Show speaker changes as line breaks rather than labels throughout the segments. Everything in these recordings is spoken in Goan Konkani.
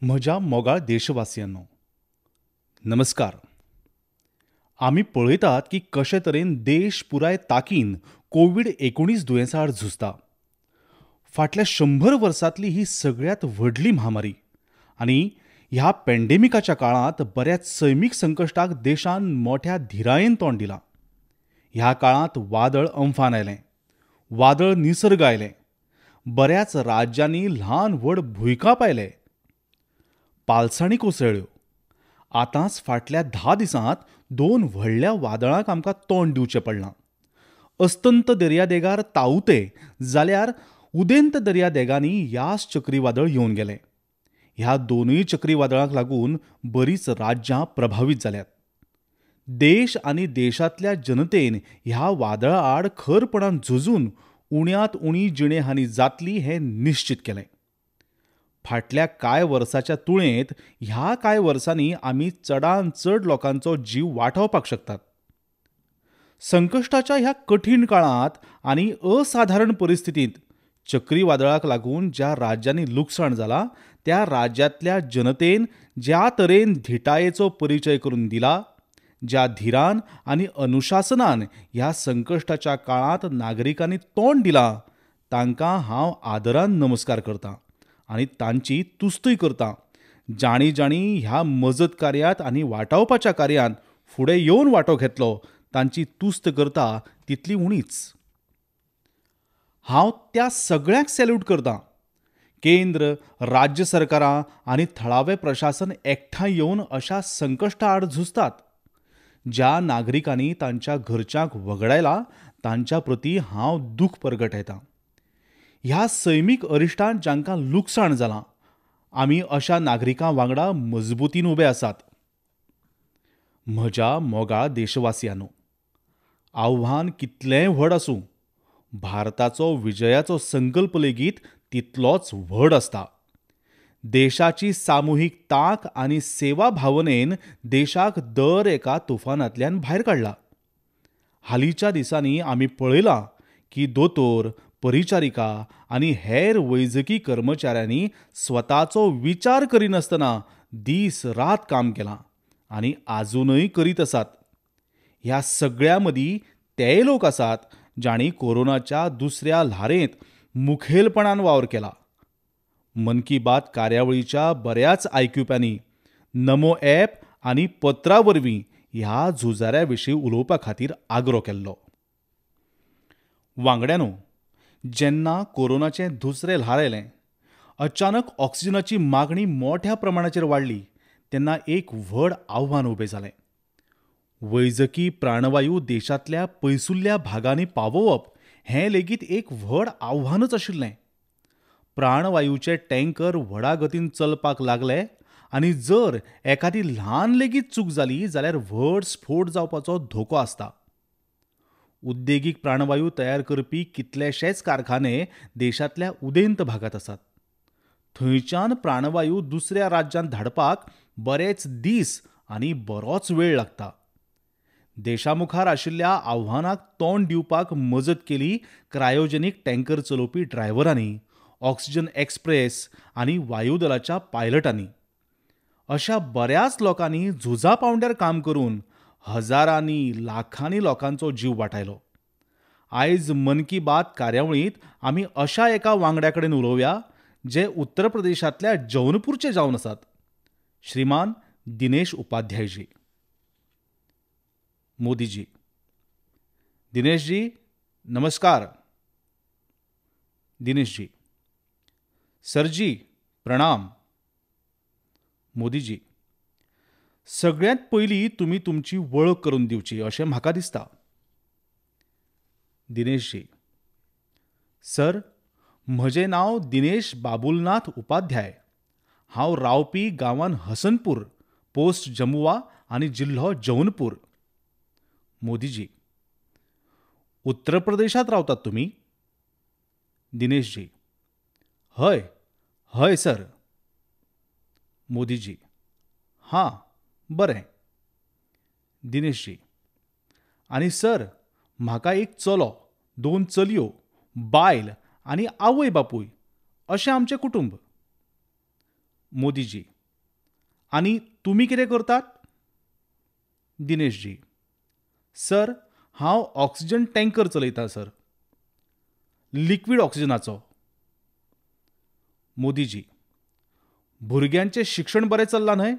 म्हज्या मोगाळ देशवासियांनो, नमस्कार. आमी पळयतात की कशे तरेन देश पुराय ताकीन कोवीड-19 दुयेंसा आड झुजता. फाटल्या 100 वर्सांतली ही सगळ्यांत व्हडली म्हामारी आनी ह्या पॅन्डेमिकाच्या काळांत बऱ्याच सैमीक संकश्टाक देशान मोठ्या धिरायेन तोंड दिलां. ह्या काळांत वादळ अम्फान आयलें, वादळ निसर्ग आयलें, बऱ्याच राज्यांनी ल्हान व्हड भुंयकांप आयले, पालसाणी कोसळ्ळ्यो. आतांच फाटल्या 10 दिसांत 2 व्हडल्या वादळांक आमकां तोंड दिवचें पडलां. अस्तंत दर्यादेगार ताऊते जाल्यार उदेंत दर्यादेगांनी यास चक्रीवादळ येवन गेलें. ह्या दोनूय चक्रीवादळांक लागून बरीच राज्यां प्रभावीत जाल्यात. देश आनी देशांतल्या जनतेन ह्या वादळा आड खरपणान झुजून उण्यांत उणी जिणेहानी जातली हें निश्चित केलें. फाटल्या कांय वर्साच्या तुळेंत ह्या कांय वर्सांनी आमी चडान चड लोकांचो जीव वाटावपाक शकतात. संकश्टाच्या ह्या कठीण काळांत आनी असाधारण परिस्थितींत चक्रीवादळाक लागून ज्या राज्यांनी लुकसाण जालां त्या राज्यांतल्या जनतेन ज्या तरेन धिटायेचो परिचय करून दिला, ज्या धिरान आनी अनुशासनान ह्या संकश्टाच्या काळांत नागरिकांनी तोंड दिलां, तांकां हांव आदरान नमस्कार करतां आनी तांची तुस्तूय करतां. जाणी जाणी ह्या मजत कार्यांत आनी वाटावपाच्या कार्यांत फुडें येवन वांटो घेतलो तांची तुस्त करता तितली उणीच. हांव त्या सगळ्यांक सॅल्यूट करतां. केंद्र, राज्य सरकारां आनी थळावें प्रशासन एकठांय येवन अशा संकश्टा आड झुजतात. ज्या नागरिकांनी तांच्या घरच्यांक वगडायला तांच्या प्रती हांव दूख परगटायतां. ह्या सैमीक अरिश्टांत जांकां लुकसाण जालां आमी अशा नागरिकां वांगडा मजबुतीन उबे आसात. म्हज्या मोगाळ देशवासियांनो, आव्हान कितलेंय व्हड आसूं, भारताचो विजयाचो संकल्प लेगीत तितलोच व्हड आसता. देशाची सामुहीक तांक आनी सेवा भावनेन देशाक दर एका तुफानांतल्यान भायर काडला. हालींच्या दिसांनी आमी पळयलां की दोतोर, परिचारिका आनी हेर वैजकी कर्मचाऱ्यांनी स्वताचो विचार करिनासतना दीस रात काम केलां आनी आजूनय करीत आसात. ह्या सगळ्यां मदीं तेय लोक आसात जांणी कोरोनाच्या दुसऱ्या ल्हारेंत मुखेलपणान वावर केला. मन की बात कार्यावळीच्या बऱ्याच आयकुप्यांनी नमो ॲप आनी पत्रा वरवीं ह्या झुजाऱ्या विशीं उलोवपा खातीर आग्रो केल्लो. वांगड्यांनो, जेन्ना कोरोनाचें दुसरें ल्हार आयलें, अचानक ऑक्सिजनाची मागणी मोठ्या प्रमाणाचेर वाडली तेन्ना एक व्हड आव्हान उबें जालें. वैजकी प्राणवायू देशांतल्या पयसुल्ल्या भागांनी पावोवप हें लेगीत एक व्हड आव्हानच आशिल्लें. प्राणवायूचे टँकर व्हडा गतीन चलपाक लागले आनी जर एखादी ल्हान लेगीत चूक जाली जाल्यार व्हड स्फोट जावपाचो धोको आसता. उद्देगीक प्राणवायू तयार करपी कितलेशेच कारखाने देशांतल्या उदेंत भागांत आसात. थंयच्यान प्राणवायू दुसऱ्या राज्यांत धाडपाक बरेच दीस आनी बरोच वेळ लागता. देशा मुखार आशिल्ल्या आव्हानाक तोंड दिवपाक मजत केली क्रायोजेनीक टँकर चलोवपी ड्रायव्हरांनी, ऑक्सिजन एक्सप्रेस आनी वायुदलाच्या पायलटांनी. अशा बऱ्याच लोकांनी झुजा पावंड्यार काम करून हजारांनी लाखांनी लोकांचो जीव वाटायलो. आयज मन की बात कार्यावळींत आमी अशा एका वांगड्या कडेन उलोवया जे उत्तर प्रदेशांतल्या जौनपूरचे जावन आसात, श्रीमान दिनेश उपाध्यायजी. मोदीजी, दिनेशजी नमस्कार. दिनेशजी, सरजी प्रणाम. मोदीजी, सगळ्यांत पयलीं तुमी तुमची वळख करून दिवची अशें म्हाका दिसता. दिनेशजी, सर, म्हजें नांव दिनेश बाबुलनाथ उपाध्याय. हांव रावपी गांवान हसनपूर, पोस्ट जमुआ आनी जिल्हो जौनपूर. मोदीजी, उत्तर प्रदेशांत रावतात तुमी? दिनेशजी, हय हय सर. मोदीजी, हां, बरें. दिनेशजी, आनी सर, म्हाका एक चलो, 2 चलयो, बायल आनी आवय बापूय अशें आमचें कुटुंब. मोदीजी, आनी तुमी कितें करतात? दिनेशजी, सर हांव ऑक्सिजन टँकर चलयतां सर, लिक्वीड ऑक्सिजनाचो. मोदीजी, भुरग्यांचें शिक्षण बरें चल्लां न्हय?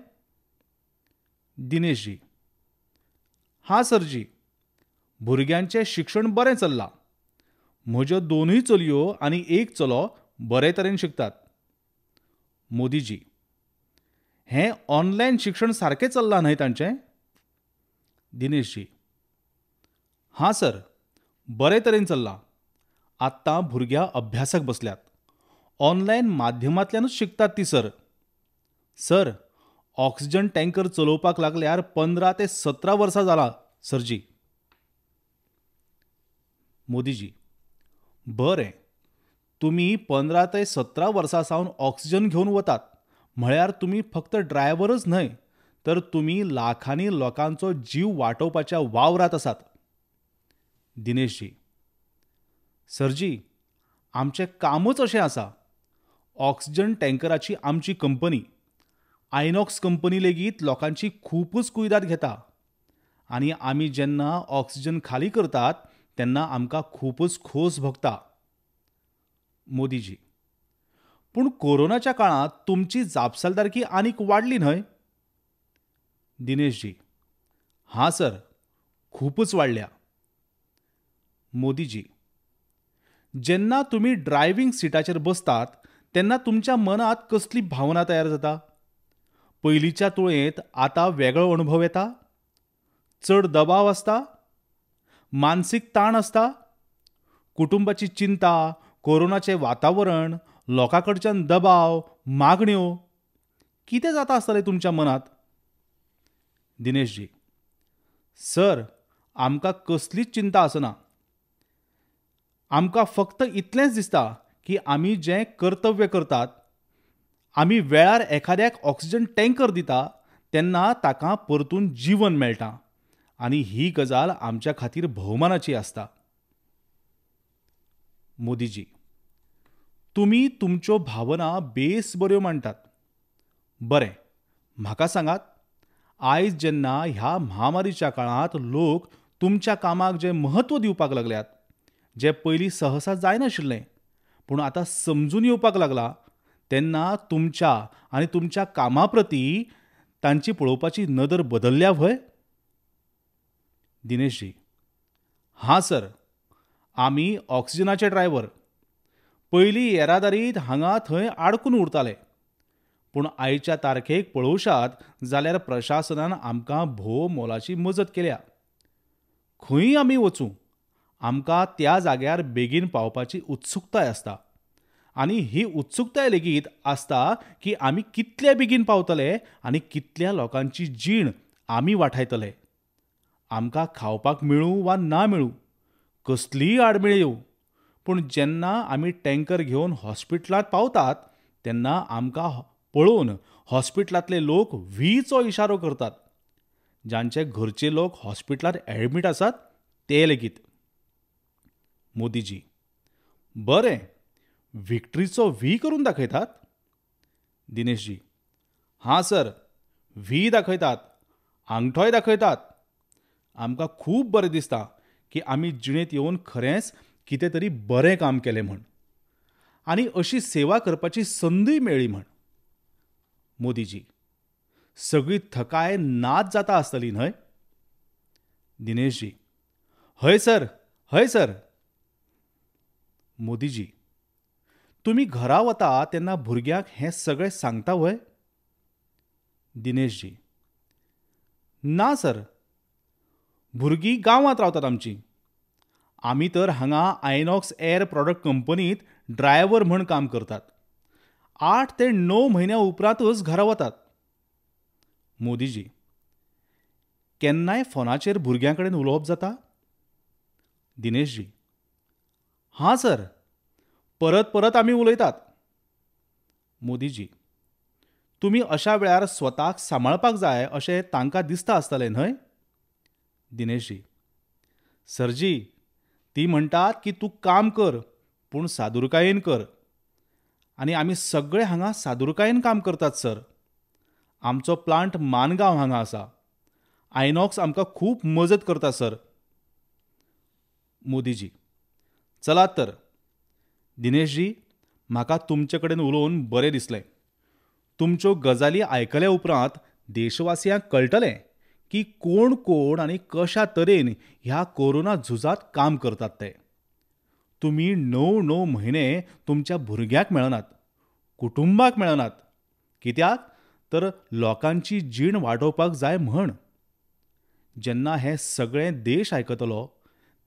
दिनेशजी, हां सरजी, भुरग्यांचें शिक्षण बरें चल्लां. म्हज्यो दोनूय चलयो आनी एक चलो बरे तरेन शिकतात. मोदीजी, हें ऑनलायन शिक्षण सारकें चल्लां न्हय तांचें? दिनेशजी, हां सर, बरे तरेन चल्लां. आत्तां भुरग्यां अभ्यासाक बसल्यात. ऑनलायन माध्यमांतल्यानूच शिकतात ती सर. सर, ऑक्सिजन टँकर चलोवपाक लागल्यार 15 ते 17 वर्सां जालां सरजी. मोदीजी, बरें, तुमी 15 ते 17 वर्सां सावन ऑक्सिजन घेवन वतात म्हळ्यार तुमी फक्त ड्रायव्हरच न्हय तर तुमी लाखांनी लोकांचो जीव वाटोवपाच्या वावरांत आसात. दिनेशजी, सरजी, आमचें कामच अशें आसा. ऑक्सिजन टँकराची आमची कंपनी आयनॉक्स कंपनी लेगीत लोकांची खुबूच कुयदाद घेता आनी आमी जेन्ना ऑक्सिजन खाली करतात तेन्ना आमकां खुबूच खोस भोगता. मोदीजी, पूण कोरोनाच्या काळांत तुमची जापसालदारकी आनीक वाडली न्हय? दिनेशजी, हां सर, खुबूच वाडल्या. मोदीजी, जेन्ना तुमी ड्रायव्हींग सिटाचेर बसतात तेन्ना तुमच्या मनांत कसली भावना तयार जाता? पयलींच्या तुळेंत आतां वेगळो अणभव येता? चड दबाव आसता? मानसीक ताण आसता? कुटुंबाची चिंता, कोरोनाचें वातावरण, लोकां कडच्यान दबाव, मागण्यो, कितें जाता आसतलें तुमच्या मनांत? दिनेशजी, सर, आमकां कसलीच चिंता आसना. आमकां फक्त इतलेंच दिसता की आमी जें कर्तव्य करतात, आमी वेळार एखाद्याक ऑक्सिजन टँकर दिता तेन्ना ताका परतून जीवन मेळटा आनी ही गजाल आमच्या खातीर भोवमानाची आसता. मोदीजी, तुमी तुमच्यो भावना बेस बऱ्यो मांडटात. बरें, म्हाका सांगात, आयज जेन्ना ह्या महामारीच्या काळांत लोक तुमच्या कामाक जें म्हत्व दिवपाक लागल्यात, जें पयलीं सहसा जायनाशिल्लें पूण आतां समजून येवपाक लागलां, तेन्ना तुमच्या आनी तुमच्या कामा प्रती तांची पळोवपाची नदर बदल्ल्या व्हय? दिनेशजी, हां सर, आमी ऑक्सिजनाचे ड्रायव्हर. पयलीं येरादारींत हांगा थंय आडकून उरताले, पूण आयच्या तारखेक पळोवशात जाल्यार प्रशासनान आमकां भोव मोलाची मजत केल्या. खंय आमी वचूं, आमकां त्या जाग्यार बेगीन पावपाची उत्सुकताय आसता आनी ही उत्सुकताय लेगीत आसता की आमी कितले बेगीन पावतले आनी कितल्या लोकांची जीण आमी वाठायतले. आमकां खावपाक मेळूं वा ना मेळूं, कसलीय आडमेळी येवं, पूण जेन्ना आमी टँकर घेवन हॉस्पिटलांत पावतात तेन्ना आमकां पळोवन हॉस्पिटलांतले लोक व्हीचो इशारो करतात. जांचे घरचे लोक हॉस्पिटलांत ॲडमीट आसात ते लेगीत. मोदीजी, बरें, विक्ट्रीचो व्ही करून दाखयतात? दिनेशजी, हां सर, व्ही दाखयतात, आंगठोय दाखयतात. आमकां खूब बरें दिसता की आमी जिणेंत येवन खरेंच कितें तरी बरें काम केलें म्हण आनी अशी सेवा करपाची संदूय मेळ्ळी म्हण. मोदीजी, सगळी थकाय नाच जाता आसतली न्हय? दिनेशजी, हय सर, हय सर. मोदीजी, तुमी घरा वता तेन्ना भुरग्यांक हें सगळें सांगता व्हय? दिनेशजी, ना सर, भुरगीं गांवांत रावतात आमची. आमी तर हांगा आयनॉक्स एअर प्रॉडक्ट कंपनीत ड्रायव्हर म्हण काम करतात. 8 ते 9 म्हयन्या उपरांतच घरा वतात. मोदीजी, केन्नाय फोनाचेर भुरग्यां कडेन उलोवप जाता? दिनेशजी, हां सर, परत परत आमी उलयतात. मोदीजी, तुमी अशा वेळार स्वताक सांबाळपाक जाय अशें तांकां दिसता आसतलें न्हय? दिनेशजी, सरजी, ती म्हणटात की तूं काम कर पूण सादुरकायेन कर. आनी आमी सगळे हांगा सादुरकायेन काम करतात सर. आमचो प्लांट मानगांव हांगा आसा. आयनॉक्स आमकां खूब मजत करता सर. मोदीजी, चलात तर दिनेशजी, म्हाका तुमचे कडेन उलोवन बरें दिसलें. तुमच्यो गजाली आयकल्या उपरांत देशवासियांक कळटलें की कोण कोण आनी कशा तरेन ह्या कोरोना झुजांत काम करतात ते. तुमी 9 9 म्हयने तुमच्या भुरग्यांक मेळनात, कुटुंबाक मेळनात, कित्याक तर लोकांची जीण वाडोवपाक जाय म्हण. जेन्ना हें सगळें देश आयकतलो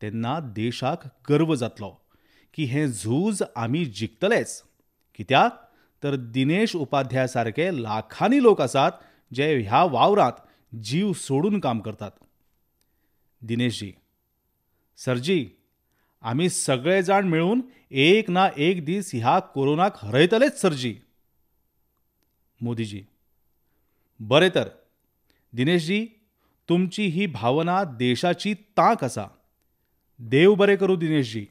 तेन्ना देशाक गर्व जातलो की हें झूज आमी जिखतलेच, कित्याक तर दिनेश उपाध्याय सारके लाखांनी लोक आसात जे ह्या वावरांत जीव सोडून काम करतात. दिनेशजी, सरजी, आमी सगळे जाण मेळून एक ना एक दीस ह्या कोरोनाक हरयतलेच सरजी. मोदीजी, बरें तर दिनेशजी, तुमची ही भावना देशाची तांक आसा. देव बरें करूं दिनेशजी,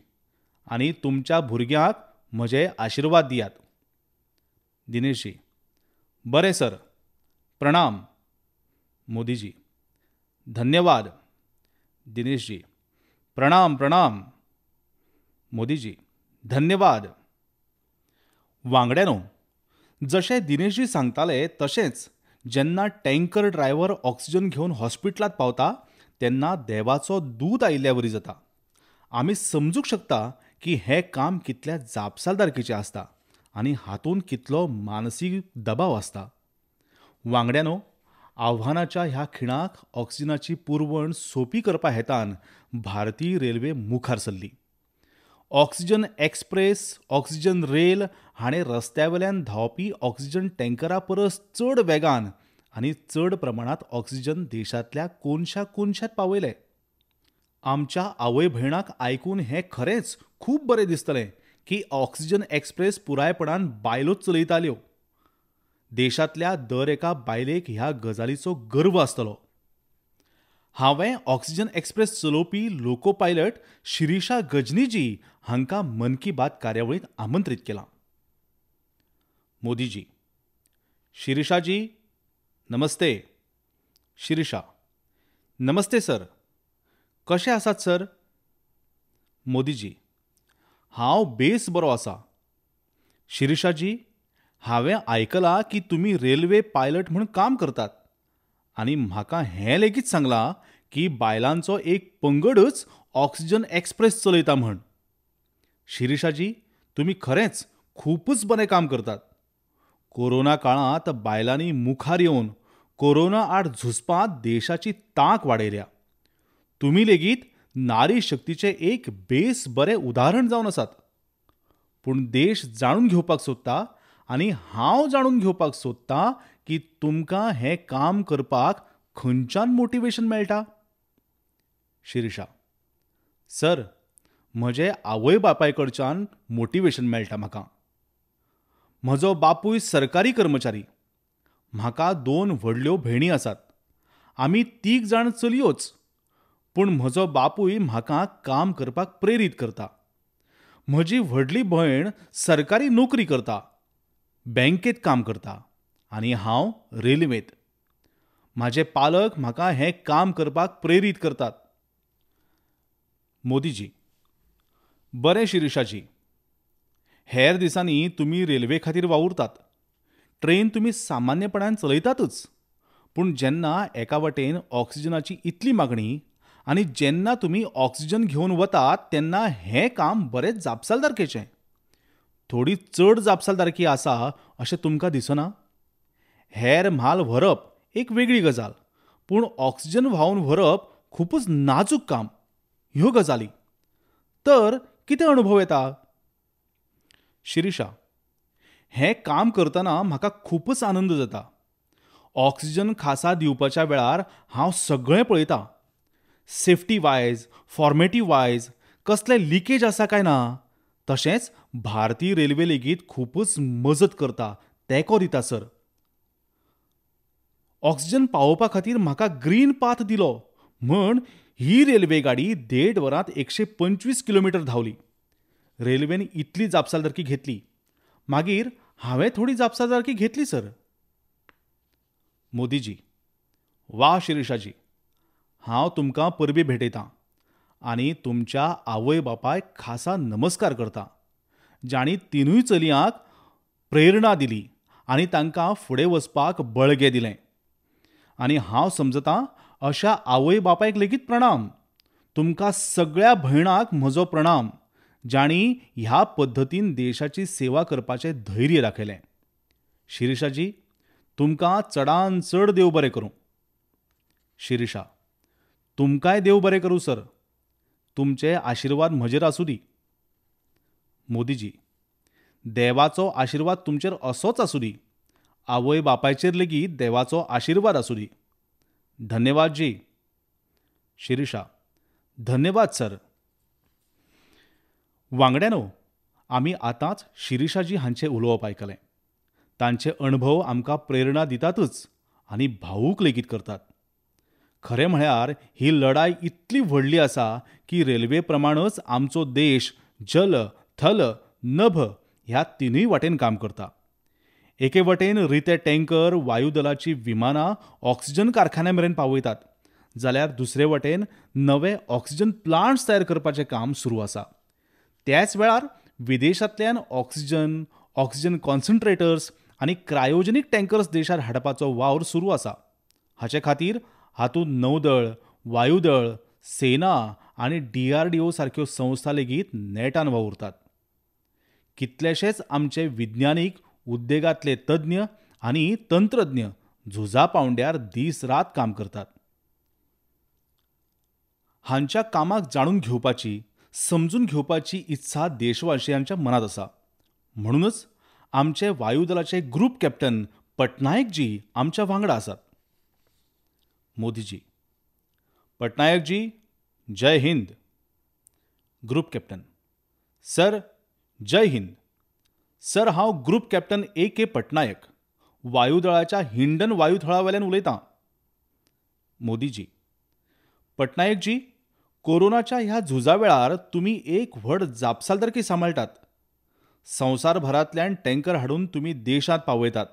आनी तुमच्या भुरग्यांक म्हजे आशिर्वाद दियात. दिनेशजी, बरें सर, प्रणाम. मोदीजी, धन्यवाद. दिनेशजी, प्रणाम प्रणाम. मोदीजी, धन्यवाद. वांगड्यानो, जशें दिनेशजी सांगताले तशेंच जेन्ना टँकर ड्रायव्हर ऑक्सिजन घेवन हॉस्पिटलांत पावता तेन्ना देवाचो दूत आयिल्ल्या वरी जाता. आमी समजूंक शकता की हें काम कितल्या जापसालदारकीचें आसता आनी हातूंत कितलो मानसीक दबाव आसता. वांगड्यानो, आव्हानाच्या ह्या खिणाक ऑक्सिजनाची पुरवण सोंपी करपा हेतान भारतीय रेल्वे मुखार सरली. ऑक्सिजन एक्सप्रेस, ऑक्सिजन रेल हाणें रस्त्या वेल्यान धांवपी ऑक्सिजन टँकरा परस चड वेगान आनी चड प्रमाणांत ऑक्सिजन देशांतल्या कोनशा कोनशांत पावयलें. आमच्या आवय भयणाक आयकून हें खरेंच खूब बरें दिसतलें की ऑक्सिजन एक्सप्रेस पुरायपणान बायलोच चलयताल्यो. देशांतल्या दर एका बायलेक ह्या गजालीचो गर्व आसतलो. हांवें ऑक्सिजन एक्सप्रेस चलोवपी लोको पायलट शिरीषा गजनीजी हांकां मन की बात कार्यावळींत आमंत्रीत केलां. मोदीजी, शिरीषाजी नमस्ते. शिरीषा, नमस्ते सर, कशे आसात सर? मोदीजी, हांव बेस बरो आसा. शिरीषाजी, हांवें आयकलां की तुमी रेल्वे पायलट म्हूण काम करतात आनी म्हाका हें लेगीत सांगलां की बायलांचो एक पंगडच ऑक्सिजन एक्सप्रेस चलयता म्हण. शिरीषाजी, तुमी खरेंच खूबच बरें काम करतात. कोरोना काळांत बायलांनी मुखार येवन कोरोना आड झुजपांत देशाची तांक वाडयल्या. तुमी लेगीत नारी शक्तीचें एक बेस बरें उदाहरण जावन आसात. पूण देश जाणून घेवपाक सोदता आनी हांव जाणून घेवपाक सोदतां की तुमकां हें काम करपाक खंयच्यान मोटिवेशन मेळटा? शिरीषा, सर, म्हजे आवय बापाय कडच्यान मोटिवेशन मेळटा म्हाका. म्हजो बापूय सरकारी कर्मचारी. म्हाका 2 व्हडल्यो भयणी आसात. आमी 3 जाण चलयोच. पूण म्हजो बापूय म्हाका काम करपाक प्रेरीत करता. म्हजी व्हडली भयण सरकारी नोकरी करता, बँकेत काम करता आनी हांव रेल्वेंत. म्हाजे पालक म्हाका हें काम करपाक प्रेरीत करतात. मोदीजी, बरें शिरीषाजी, हेर दिसांनी तुमी रेल्वे खातीर वावुरतात. ट्रेन तुमी सामान्यपणान चलयतातच. पूण जेन्ना एका वटेन ऑक्सिजनाची इतली मागणी आनी जेन्ना तुमी ऑक्सिजन घेवन वतात तेन्ना हें काम बरेंच जापसालदारकेचें. थोडी चड जापसालदारकी आसा अशें तुमकां दिसना? हेर म्हाल व्हरप एक वेगळी गजाल, पूण ऑक्सिजन व्हांवन व्हरप खुबूच नाजूक काम. ह्यो गजाली तर कितें अणभव येता? शिरीषा, हें काम करतना म्हाका खूबच आनंद जाता. ऑक्सिजन खासा दिवपाच्या वेळार हांव सगळें पळयतां. सेफ्टी वायज, फॉर्मेटी वायज कसलें लिकेज आसा काय ना. तशेंच भारतीय रेल्वे लेगीत खूबच मजत करता, तेंको दिता सर. ऑक्सिजन पावोवपा खातीर म्हाका ग्रीन पाथ दिलो म्हण ही रेल्वे गाडी 1.5 वरांत 125 किलोमिटर धांवली. रेल्वेन इतली जापसालदारकी घेतली. मागीर हांवें थोडी जापसालदारकी घेतली सर. मोदीजी, वा शिरीषाजी, हांव तुमकां परबीं भेटयतां आनी तुमच्या आवय बापायक खासा नमस्कार करतां, जांणी तिनूय चलयांक प्रेरणा दिली आनी तांकां फुडें वचपाक बळगें दिलें. आनी हांव समजतां अशा आवय बापायक लेगीत प्रणाम. तुमकां सगळ्या भयणाक म्हजो प्रणाम, जांणी ह्या पद्दतीन देशाची सेवा करपाचें धैर्य दाखयलें. शिरीषाजी, तुमकां चडान चड देव बरें करूं. शिरीषा, तुमकांय देव बरें करूं सर. तुमचे आशिर्वाद म्हजेर आसूं दी. मोदीजी, देवाचो आशिर्वाद तुमचेर असोच आसूं दी. आवय बापायचेर लेगीत देवाचो आशिर्वाद आसूं दी. धन्यवाद जी. शिरीषा, धन्यवाद सर. वांगड्यानो, आमी आतांच शिरीषाजी हांचें उलोवप आयकलें. तांचे अणभव आमकां प्रेरणा दितातच आनी भावूक लेगीत करतात. खरें म्हळ्यार ही लढाय इतली व्हडली आसा की रेल्वे प्रमाणच आमचो देश जल, थल, नभ ह्या तिनूय वाटेन काम करता. एके वटेन रिते टँकर वायुदलाची विमानां ऑक्सिजन कारखान्या मेरेन पावयतात, जाल्यार दुसरे वटेन नवे ऑक्सिजन प्लांट्स तयार करपाचें काम सुरू आसा. त्याच वेळार विदेशांतल्यान ऑक्सिजन, ऑक्सिजन कॉन्सन्ट्रेटर्स आनी क्रायोजेनीक टँकर्स देशार हाडपाचो वावर सुरू आसा. हाचे खातीर हातूंत नौदळ, वायुदळ, सेना आनी DRDO सारक्यो संस्था लेगीत नेटान वावुरतात. कितलेशेच आमचे विज्ञानीक, उद्देगांतले तज्ञ आनी तंत्रज्ञ झुजा पावंड्यार दीस रात काम करतात. हांच्या कामाक जाणून घेवपाची, समजून घेवपाची इत्सा देशवासियांच्या मनांत आसा. म्हणूनच आमचे वायुदलाचे ग्रुप कॅप्टन पटनायकजी आमच्या वांगडा आसात. Modiji, Patnaikji, Jai Hind. Group captain, sir Jai Hind. Sir, हांव ग्रुप कॅप्टन A.K. Patnaik, वायुदळाच्या हिंडन वायुथळावेल्यान उलयतां. मोदीजी, पटनायकजी, कोरोनाच्या ह्या झुजा वेळार तुमी एक व्हड जापसालदारकी सांबाळटात. संवसारभरांतल्यान टँकर हाडून तुमी देशांत पावयतात.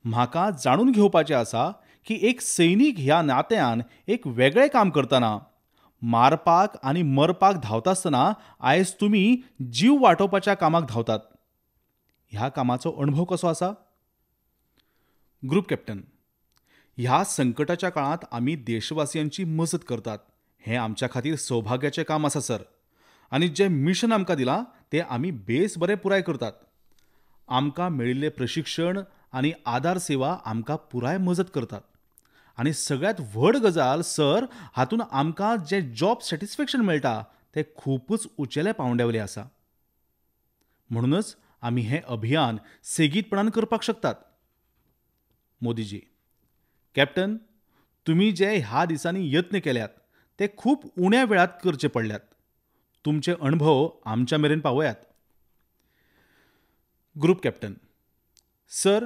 म्हाका जाणून घेवपाचें आसा की एक सैनीक ह्या नात्यान एक वेगळें काम करतना, मारपाक आनी मरपाक धांवतासतना आयज तुमी जीव वाटोवपाच्या कामाक धांवतात. ह्या कामाचो अणभव कसो आसा? ग्रुप कॅप्टन, ह्या संकटाच्या काळांत आमी देशवासियांची मजत करतात हें आमच्या खातीर सौभाग्याचें काम आसा सर. आनी जें मिशन आमकां दिलां तें आमी बेस बरें पुराय करतात. आमकां मेळिल्लें प्रशिक्षण आनी आदार सेवा आमकां पुराय मजत करतात. आनी सगळ्यांत व्हड गजाल सर, हातूंत आमकां जें जॉब सॅटिस्फॅक्शन मेळटा तें खुबूच उंचेल्या पावंड्यावयलें आसा. म्हणूनच आमी हें अभियान सेगीतपणान करपाक शकतात. मोदीजी, कॅप्टन, तुमी जे ह्या दिसांनी यत्न केल्यात ते खूब उण्या वेळात करचे पडल्यात. तुमचे अणभव आमच्या मेरेन पावयात. ग्रुप कॅप्टन, सर,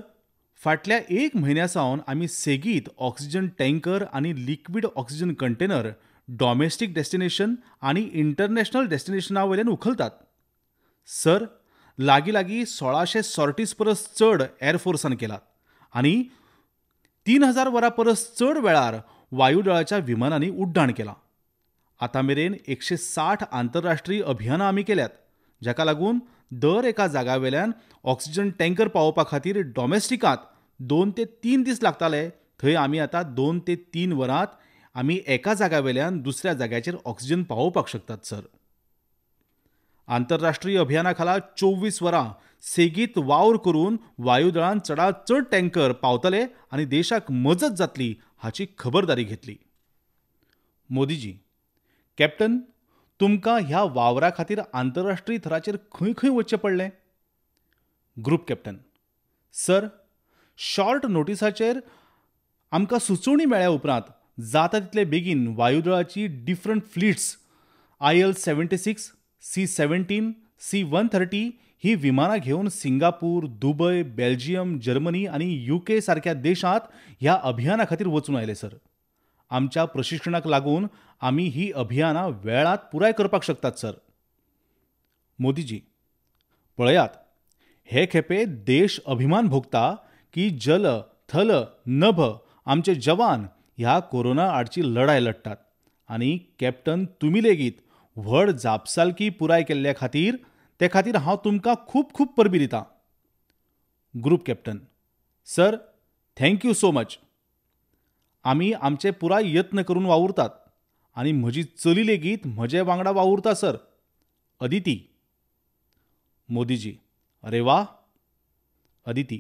फाटल्या एक म्हयन्या सावन आमी सेगीत ऑक्सिजन टँकर आनी liquid oxygen container domestic destination आनी इंटरनॅशनल डेस्टिनेशना वयल्यान उखलतात. सर, लागीं लागीं 1600 सॉर्टीज परस चड एअरफोर्सान केलात आनी 3000 वरां परस चड वेळार वायुदळाच्या विमानांनी उड्डाण केलां. आतां मेरेन 160 आंतरराष्ट्रीय अभियानां आमी केल्यात, जाका लागून दर एका जाग्यावेल्यान ऑक्सिजन टँकर पावोवपा खातीर डॉमेस्टिकांत 2 ते 3 दीस लागताले, थंय आमी आतां 2 ते 3 वरांत आमी एका जाग्यावेल्यान दुसऱ्या जाग्याचेर ऑक्सिजन पावोवपाक शकतात सर. आंतरराष्ट्रीय अभियाना खाला 24 वरां सेगीत वावर करून वायुदळान चडांत चड टँकर पावतले आनी देशाक मजत जातली हाची खबरदारी घेतली. मोदीजी, कॅप्टन, तुमकां ह्या वावरा खातीर आंतरराष्ट्रीय थराचेर खंय खंय वचचें पडलें? ग्रुप कॅप्टन, सर, शॉर्ट नोटिसाचेर आमकां सुचोवणी मेळ्ळ्या उपरांत जाता तितले बेगीन वायुदळाची different fillets IL-76, C-17, C-130 ही विमानां घेवन सिंगापूर, दुबय, बेल्जियम, जर्मनी आनी UK सारक्या देशांत ह्या अभियाना खातीर वचून आयले सर. आमच्या प्रशिक्षणाक लागून आमी ही अभियानां वेळांत पुराय करपाक शकतात सर. मोदीजी, पळयात, हे खेपे देश अभिमान भोगता की जल, थल, नभ आमचे जवान ह्या कोरोना आडची लढाय लढटात आनी कॅप्टन तुमी लेगीत व्हड जापसालकी पुराय केल्ल्या खातीर ते खातीर हांव तुमकां खूब खूब परबीं दितां. Group captain, sir, thank you so much. आमी आमचे पुराय यत्न करून वावुरतात आनी म्हजी चली लेगीत म्हजे वांगडा वावुरता सर, अदिती. मोदीजी, अरे वा. अदिती,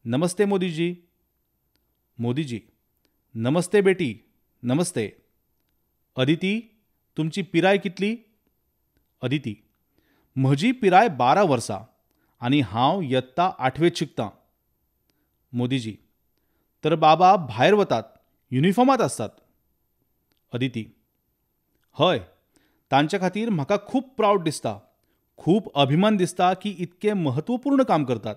नमस्ते मोदीजी. मोदीजी, नमस्ते बेटी, नमस्ते. अदिती, तुमची पिराय कितली? अदिती, म्हजी पिराय 12 वर्सां आनी हांव यत्ता 8वेंत शिकतां. मोदीजी, तर बाबा भायर वतात, युनिफॉर्मांत आसतात. अदिती, हय, तांचे खातीर म्हाका खूब प्रावड दिसता, खूब अभिमान दिसता की इतकें महत्वपूर्ण काम करतात.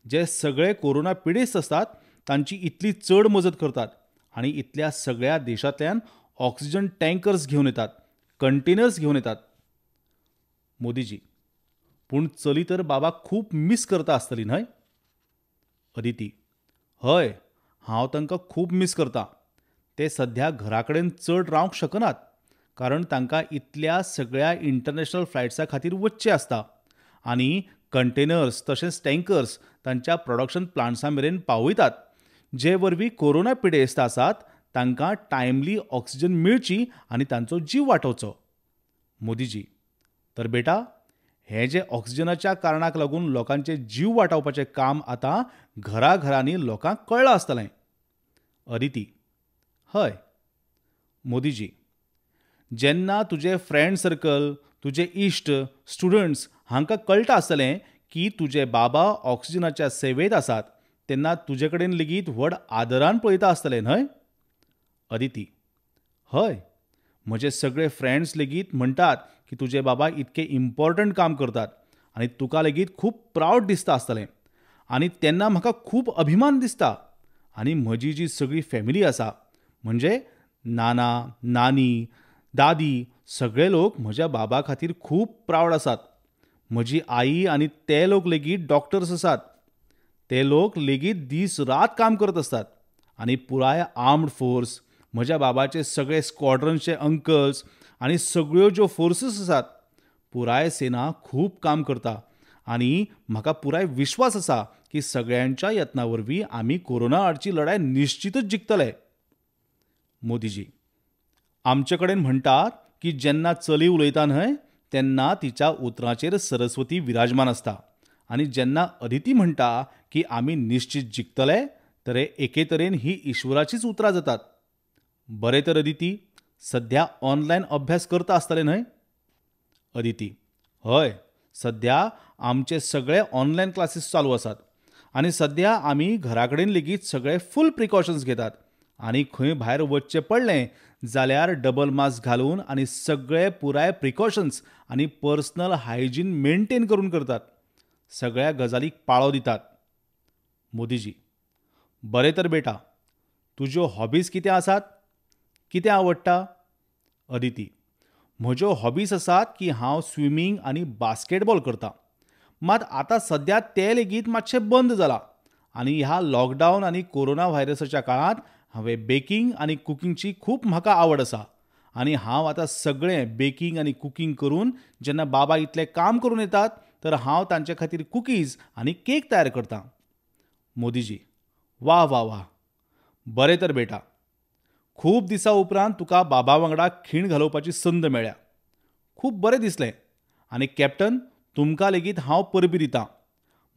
जे सगळे कोरोना पिडेस्त आसतात तांची इतली चड मजत करतात आनी इतल्या सगळ्या देशांतल्यान ऑक्सिजन टँकर्स घेवन येतात, कंटेनर्स घेवन येतात. मोदीजी, पूण चली तर बाबा खूब मीस करता आसतली न्हय? अदिती, हय, हांव तांकां खूब मीस करता. ते सध्या घरा कडेन चड रावंक शकनात कारण तांकां इतल्या सगळ्या इंटरनॅशनल फ्लायट्सां खातीर वचचें आसता आनी कंटेनर्स तशेंच टँकर्स तांच्या प्रोडक्शन प्लांट्सां मेरेन पावयतात, जे वरवीं कोरोना पिडेस्त आसात तांकां टायमली ऑक्सिजन मेळची आनी तांचो जीव वाटोवचो. मोदीजी, तर बेटा, हें जें ऑक्सिजनाच्या कारणाक लागून लोकांचे जीव वाटावपाचें काम आतां घराघरांनी लोकांक कळ्ळां आसतलें. अदिती, हय. मोदीजी, जेन्ना तुजें फ्रेंड सर्कल, तुजे इश्ट, स्टुडंट्स हांकां कळटा आसतलें की तुजे बाबा ऑक्सिजनाच्या सेवेंत आसात तेन्ना तुजे कडेन लेगीत व्हड आदरान पळयता आसतले न्हय? अदिती, हय, म्हजे सगळे फ्रेंड्स लेगीत म्हणटात की तुजे बाबा इतके इम्पॉर्टंट काम करतात आनी तुका लेगीत खूब प्रावड दिसता आसतलें आनी तेन्ना म्हाका खूब अभिमान दिसता. आनी म्हजी जी सगळी फॅमिली आसा म्हणजे नाना, नानी, दादी, सगळे लोक म्हज्या बाबा खातीर खूब प्रावड आसात. म्हजी आई आनी ते लोक लेगीत डॉक्टर्स आसात, ते लोक लेगीत दीस रात काम करत आसतात आनी पुराय आर्म्ड फोर्स, म्हज्या बाबाचे सगळे स्क्वॉड्रनचे अंकल्स आनी सगळ्यो ज्यो फोर्सीस आसात, पुराय सेना खूब काम करता आनी म्हाका पुराय विश्वास आसा की सगळ्यांच्या यत्ना वरवीं आमी कोरोना आडची लढाय निश्चितच जिखतले. मोदीजी, आमचे कडेन म्हणटात की जेन्ना चली उलयता न्हय तेन्ना तिच्या उतरांचेर सरस्वती विराजमान आसता आनी जेन्ना अदिती म्हणटा की आमी निश्चित जिखतले तर एके तरेन ही ईश्वराचीच उतरां जातात. बरें तर अदिती, सध्या ऑनलायन अभ्यास करता आसतले न्हय? अदिती, हय, सध्या आमचे सगळे ऑनलायन क्लासीस चालू आसात आनी सध्या आमी घरा कडेन लेगीत सगळे फूल प्रिकॉशन्स घेतात आनी खंय भायर वचचें पडलें जाल्यार डबल मास्क घालून आनी सगळे पुराय प्रिकॉशन्स आनी पर्सनल हायजीन मेंटेन करून करतात, सगळ्या गजालीक पाळो दितात. मोदीजी, बरें तर बेटा, तुज्यो हॉबीज कितें आसात? कितें आवडटा? अदिती, म्हज्यो हॉबीज आसात की हांव स्विमींग आनी बास्केटबॉल करता, मात आतां सद्या तें लेगीत मातशें बंद जालां आनी ह्या लॉकडावन आनी कोरोना व्हायरसाच्या काळांत हांवें बेकींग आनी कुकींगची खूब म्हाका आवड आसा आनी हांव आतां सगळें बेकींग आनी कुकींग करून जेन्ना बाबा इतलें काम करून येतात तर हांव तांचे खातीर कुकीज आनी केक तयार करतां. मोदीजी, वा वा वा, बरें तर बेटा, खूब दिसां उपरांत तुका बाबा वांगडा खीण घालोवपाची संद मेळ्ळ्या, खूब बरें दिसलें आनी कॅप्टन तुमकां लेगीत हांव परबीं दितां.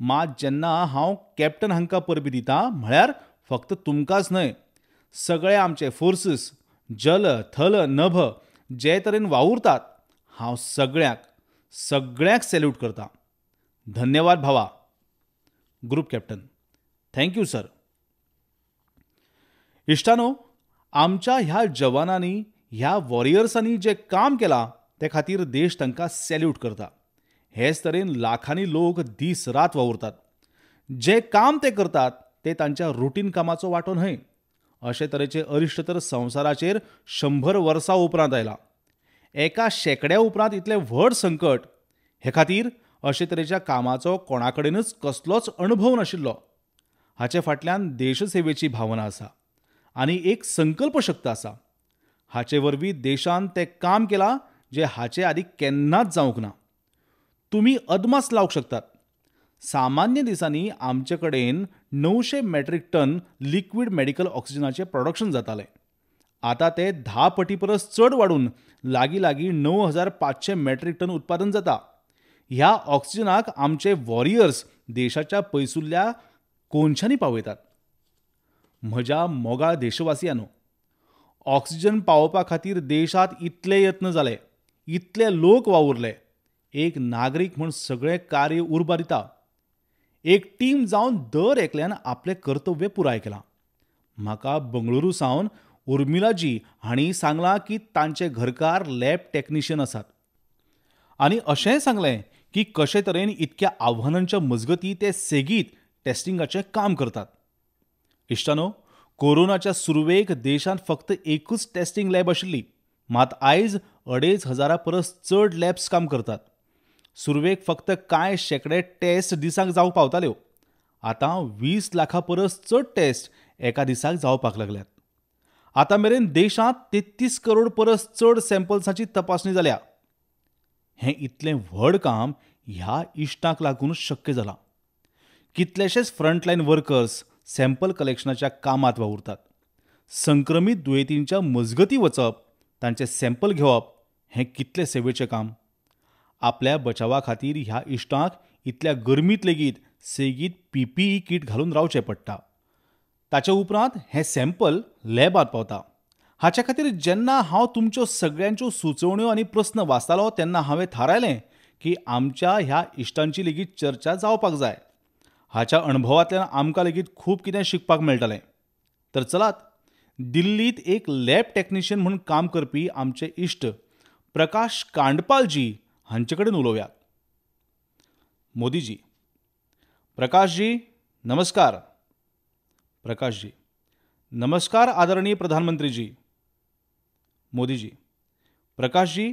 मात जेन्ना हांव कॅप्टन हांकां परबीं दितां म्हळ्यार फक्त तुमकांच न्हय, सगळे आमचे फोर्सीस, जल, थल, नभ जे तरेन वावुरतात हांव सगळ्यांक सगळ्यांक सॅल्यूट करतां. धन्यवाद भावा. Group captain, thank you sir. इश्टानो, आमच्या ह्या जवानांनी, ह्या वॉरियर्सांनी जें काम केलां ते खातीर देश तांकां सॅल्यूट करता. हेच तरेन लाखांनी लोक दीस रात वावुरतात. जें काम ते करतात ते तांच्या रुटीन कामाचो वांटो न्हय. अशे तरेचे अरिश्ट तर संवसाराचेर 100 वर्सां उपरांत आयलां. एका शेंकड्या उपरांत इतलें व्हड संकट. हे खातीर अशे तरेच्या कामाचो कोणाकडेनच कसलोच अणभव नाशिल्लो. हाचे फाटल्यान देशसेवेची भावना आसा आनी एक संकल्पशक्त आसा. हाचे वरवीं देशान तें काम केलां जें हाचे आदीं केन्नाच जावंक ना. तुमी अदमास लावंक शकतात, सामान्य दिसांनी आमचे कडेन 900 मॅट्रीक टन लिक्वीड मेडिकल ऑक्सिजनाचें प्रोडक्शन जातालें. आतां तें 10 पटी परस चड वाडून लागीं लागीं 9500 मॅट्रीक टन उत्पादन जाता. ह्या ऑक्सिजनाक आमचे वॉरियर्स देशाच्या पयसुल्ल्या कोनशांनी पावयतात. म्हज्या मोगाळ देशवासियांनो, ऑक्सिजन पावोवपा खातीर देशांत इतले यत्न जाले, इतले लोक वावुरले. एक नागरीक म्हूण सगळें कार्य उर्बा दिता. एक टीम जावन दर एकल्यान आपलें कर्तव्य पुराय केलां. म्हाका बंगळुरू सावन उर्मिलाजी हांणी सांगलां की तांचे घरकार लॅब टॅक्निशियन आसात आनी अशेंय सांगलें की कशे तरेन इतक्या आव्हानांच्या मजगतीं ते सेगीत टेस्टिंगाचें काम करतात. इश्टानो, कोरोनाच्या सुरवेक देशांत फक्त एकूच टेस्टिंग लॅब आशिल्ली, मात आयज 2500 परस चड लॅब्स काम करतात. सुरवेक फक्त कांय शेंकडे टेस्ट दिसाक जावंक पावताल्यो, आतां 20 लाखां परस चड टेस्ट एका दिसाक जावपाक लागल्यात. आतां मेरेन देशांत 33 करोड परस चड सॅम्पल्सांची तपासणी जाल्या. हें इतलें व्हड काम ह्या इश्टांक लागून शक्य जालां. कितलेशेच फ्रंटलायन वर्कर्स सॅम्पल कलेक्शनाच्या कामांत वावुरतात. संक्रमीत दुयेंतींच्या मजगतीं वचप, तांचे सॅम्पल घेवप हें कितलें सेवेचें काम. आपल्या बचावा खातीर ह्या इश्टांक इतल्या गरमींत लेगीत सेगीत पीपीई कीट घालून रावचें पडटा. ताचे उपरांत हें सॅम्पल लॅबांत पावता. हाचे खातीर जेन्ना हांव तुमच्यो सगळ्यांच्यो सुचोवण्यो आनी प्रस्न वाचतालो तेन्ना हांवें थारायलें की आमच्या ह्या इश्टांची लेगीत चर्चा जावपाक जाय. हाच्या अणभवांतल्यान आमकां लेगीत खूब कितें शिकपाक मेळटलें. तर चलात, दिल्लींत एक लॅब टॅक्निशियन म्हूण काम करपी आमचे इश्ट प्रकाश कांडपालजी हांचे कडेन उलोवया. मोदीजी, प्रकाशजी नमस्कार. प्रकाशजी, नमस्कार आदरणीय प्रधानमंत्रीजी. मोदीजी, प्रकाशजी,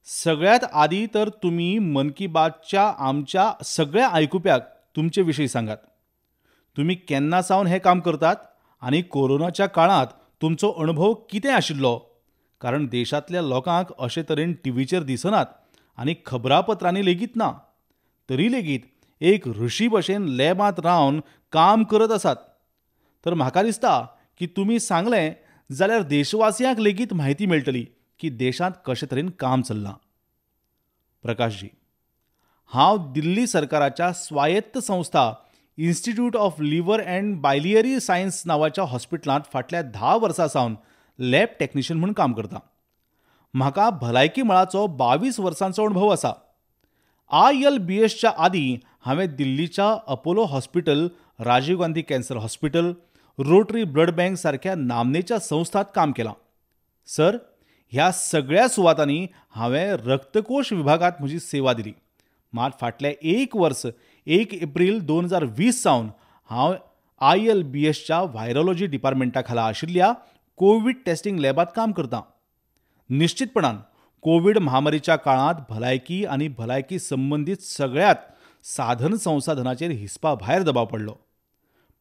सगळ्यात आदी तर तुमी मन की बातच्या आमच्या सगळ्या आयकुप्याक तुमचे विशीं सांगात. तुमी केन्ना सावन हें काम करतात आनी कोरोनाच्या काळांत तुमचो अणभव कितें आशिल्लो? कारण देशांतल्या लोकांक अशे तरेन टीव्हीचेर दिसनात आनी खबरापत्रांनी लेगीत ना, तरी लेगीत एक ऋषी भशेन लॅबांत रावन काम करत आसात. तर म्हाका दिसता की तुमी सांगलें जाल्यार देशवासियांक लेगीत म्हायती मेळटली की देशांत कशे तरेन काम चल्लां. प्रकाशजी, हांव दिल्ली सरकाराच्या स्वायत्त संस्था institute of liver and biliary science नांवाच्या हॉस्पिटलांत फाटल्या 10 वर्सां सावन लॅब टॅक्निशियन म्हूण काम करता. म्हाका भलायकी मळाचो 22 वर्सांचो अणभव आसा. ILBSच्या आदीं हांवें दिल्लीच्या Apollo hospital, Rajiv Gandhi cancer hospital, Rotary blood bank सारक्या नामनेच्या संस्थांत काम केलां. सर, ह्या सगळ्या सुवातांनी हांवें रक्तकोश विभागांत म्हजी सेवा दिली. मात फाटलें एक वर्स 1 एप्रील 2020 सावन हांव ILBSच्या व्हायरोलॉजी डिपार्टमेंटा खाला आशिल्ल्या कोवीड टेस्टिंग लॅबांत काम करतां. निश्चितपणान कोवीड महामारीच्या काळांत भलायकी आनी भलायकी संबंदीत सगळ्यात साधन संसाधनाचेर हिसपा भायर दबाव पडलो.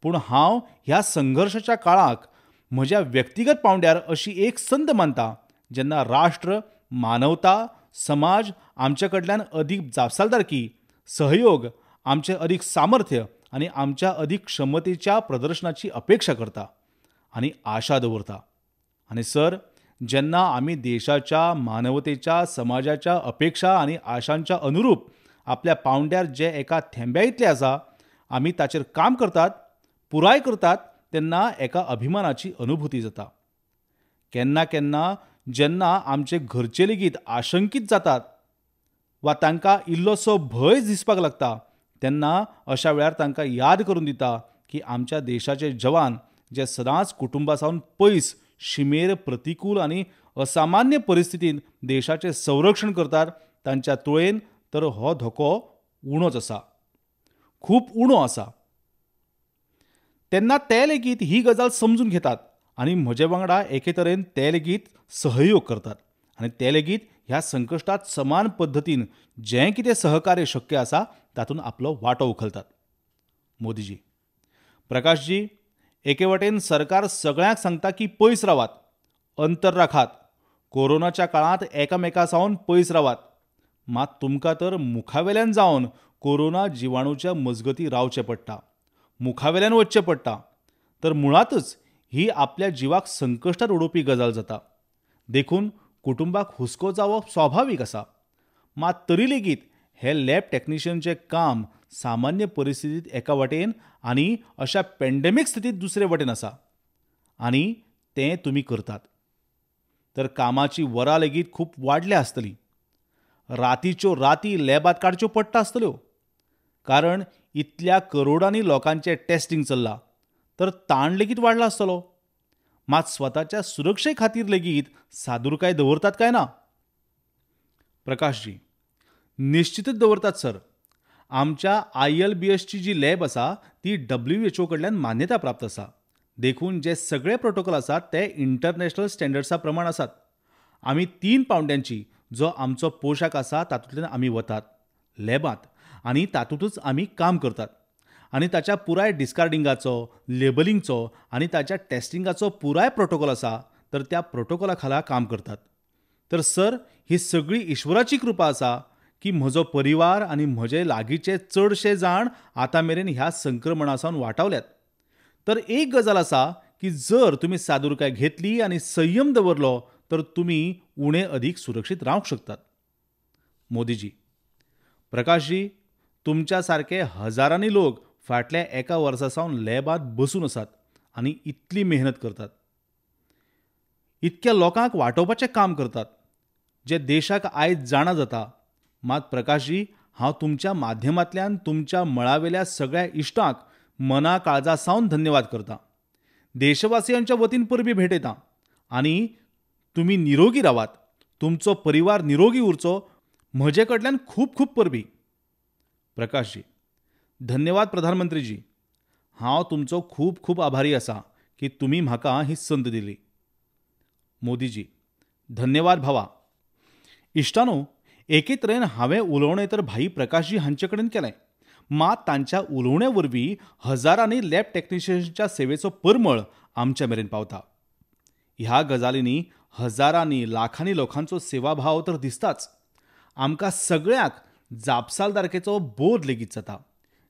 पूण हांव ह्या संघर्शाच्या काळाक म्हज्या व्यक्तिगत पावंड्यार अशी एक संद मानता जेन्ना राष्ट्र, मानवता, समाज आमचे कडल्यान अदीक जापसालदारकी, सहयोग, आमचें अदीक सामर्थ्य आनी आमच्या अदीक क्षमतेच्या प्रदर्शनाची अपेक्षा करता आनी आशा दवरता. आनी सर, जेन्ना आमी देशाच्या, मानवतेच्या, समाजाच्या अपेक्षा आनी आशांच्या अनुरूप आपल्या पावंड्यार जे एका थेंब्या इतले आसा आमी ताचेर काम करतात, पुराय करतात, तेन्ना एका अभिमानाची अनुभूती जाता. केन्ना केन्ना जेन्ना आमचे घरचे लेगीत आशंकीत जातात वा तांकां इल्लोसो भंय दिसपाक लागता तेन्ना अशा वेळार तांकां याद करून दिता की आमच्या देशाचे जवान जे सदांच कुटुंबा सावन पयस शिमेर प्रतिकूल आनी असामान्य परिस्थितींत देशाचें संरक्षण करतात तांच्या तुळेन तर हो धोको उणोच आसा, खूब उणो आसा. तेन्ना ते लेगीत ही गजाल समजून घेतात आनी म्हजे वांगडा एके तरेन ते लेगीत सहयोग करतात आनी ते लेगीत ह्या संकश्टात समान पद्दतीन जें कितें सहकार्य शक्य आसा तातूंत आपलो वांटो उखलतात. मोदीजी, प्रकाशजी, एके वटेन सरकार सगळ्यांक सांगता की पयस रावात, अंतर राखात, कोरोनाच्या काळांत एकामेका सावन पयस रावात. मात तुमकां तर मुखावेल्यान जावन कोरोना जिवाणूच्या मजगती रावचें पडटा, मुखावेल्यान वचचें पडटा. तर मुळांतच ही आपल्या जिवाक संकश्टात उडोवपी गजाल जाता. देखून कुटुंबाक हुस्को जावप स्वाभावीक आसा. मात तरी लेगीत हे लॅब टॅक्निशियनचें काम सामान्य परिस्थितींत एका वटेन आनी अशा पेंडेमीक स्थितींत दुसरे वटेन आसा आनी तें तुमी करतात. तर कामाची वरां लेगीत खूब वाडल्या आसतलीं. रातीच्यो राती लॅबांत काडच्यो पडटा आसतल्यो, कारण इतल्या करोडांनी लोकांचें टेस्टिंग चल्लां, तर ताण लेगीत वाडला आसतलो. मात स्वताच्या सुरक्षे खातीर लेगीत सादुरकाय दवरतात काय ना? प्रकाशजी, निश्चितच दवरतात सर. आमच्या ILBSची जी लॅब आसा ती WHO कडल्यान मान्यता प्राप्त आसा. देखून जे सगळे प्रोटोकॉल आसात ते इंटरनॅशनल स्टँडर्ड्सा प्रमाण आसात. आमी 3 पावंड्यांची जो आमचो पोशाख आसा तातूंतल्यान आमी वतात लॅबांत आनी तातूंतच आमी काम करतात आनी ताच्या पुराय डिस्कार्डिंगाचो, लेबलिंगचो आनी ताच्या टेस्टिंगाचो पुराय प्रोटोकॉल आसा, तर त्या प्रोटोकॉला खाला काम करतात. तर सर, ही सगळी ईश्वराची कृपा आसा की म्हजो परिवार आनी म्हजे लागींचे चडशे जाण आतां मेरेन ह्या संक्रमणा सावन वाटावल्यात. तर एक गजाल आसा की जर तुमी सादुरकाय घेतली आनी संयम दवरलो तर तुमी उणे अदीक सुरक्षीत रावंक शकतात. मोदीजी, प्रकाशजी, तुमच्या सारके हजारांनी लोक फाटल्या एका वर्सा सावन लॅबांत बसून आसात आनी इतली मेहनत करतात, इतक्या लोकांक वाटोवपाचें काम करतात, जे देशाक आयज जाणा जाता. मात प्रकाशजी, हांव तुमच्या माध्यमांतल्यान तुमच्या मळावेल्या सगळ्या इश्टांक मना काळजा सावन धन्यवाद करता. देशवासियांच्या वतीन परबीं भेटयता आनी तुमी निरोगी रावात, तुमचो परिवार निरोगी उरचो, म्हजे कडल्यान खूब खूब परबीं. प्रकाशजी, धन्यवाद प्रधानमंत्रीजी. हांव तुमचो खूब खूब आभारी आसा की तुमी म्हाका ही संद दिली. मोदीजी, धन्यवाद भावा. इश्टानो, एके तरेन हांवें उलोवणें तर भाई प्रकाशजी हांचे कडेन केलें, मात तांच्या उलोवण्या वरवीं हजारांनी लॅब टॅक्निशियन्सच्या सेवेचो परमळ आमच्या मेरेन पावता. ह्या गजालींनी हजारांनी लाखांनी लोकांचो सेवाभाव तर दिसताच, आमकां सगळ्यांक जापसालदारकेचो बोध लेगीत जाता.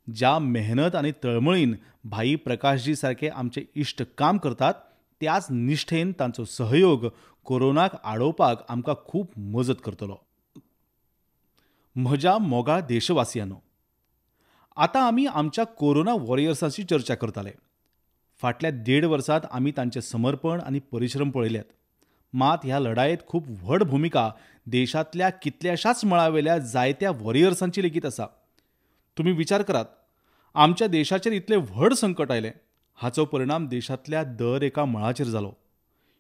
ज्या मेहनत आनी तळमळीन भाई प्रकाशजी सारके आमचे इश्ट काम करतात त्याच निष्ठेन तांचो सहयोग कोरोनाक आडोवपाक आमकां खूब मजत करतलो. म्हज्या मोगाळ देशवासियांनो, आतां आमी आमच्या कोरोना वॉरियर्सांची चर्चा करताले. फाटल्या 1.5 वर्सांत आमी तांचें समर्पण आनी परिश्रम पळयल्यात. मात ह्या लढायेंत खूब व्हड भुमिका देशांतल्या कितल्याशाच मळावेल्या जायत्या वॉरियर्सांची लेगीत आसा. तुमी विचार करात, आमच्या देशाचेर इतलें व्हड संकट आयलें, हाचो परिणाम देशांतल्या दर एका मळाचेर जालो.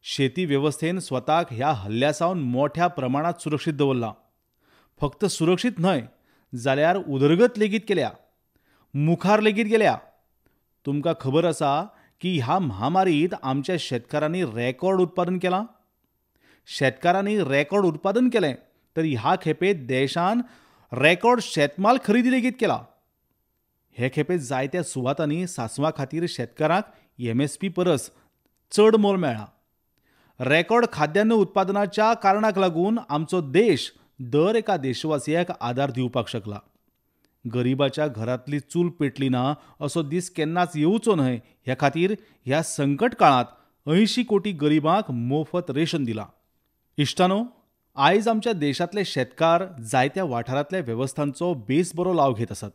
शेती वेवस्थेन स्वताक ह्या हल्ल्या सावन मोठ्या प्रमाणांत सुरक्षीत दवरलां. फक्त सुरक्षीत न्हय जाल्यार उदरगत लेगीत केल्या, मुखार लेगीत गेल्या. तुमकां खबर आसा की ह्या महामारीत आमच्या शेतकारांनी रेकॉर्ड उत्पादन केलां. शेतकारांनी रेकॉर्ड उत्पादन केलें तर ह्या खेपे देशान रेकॉर्ड शेतमाल खरेदी लेगीत केला. हे खेपे जायत्या सुवातांनी सांसवा खातीर शेतकारांक MSP परस चड मोल मेळ्ळां. रेकॉर्ड खाद्यान्न उत्पादनाच्या कारणाक लागून आमचो देश दर एका देशवासियाक आदार दिवपाक शकला. गरिबाच्या घरांतली चूल पेटली ना असो दीस केन्नाच येवचो न्हय ह्या खातीर ह्या संकट काळांत 80 कोटी गरिबांक मोफत रेशन दिलां. इश्टानो, आयज आमच्या देशांतले शेतकार जायत्या वाठारांतल्या वेवस्थांचो बेस बरो लाव घेत आसात.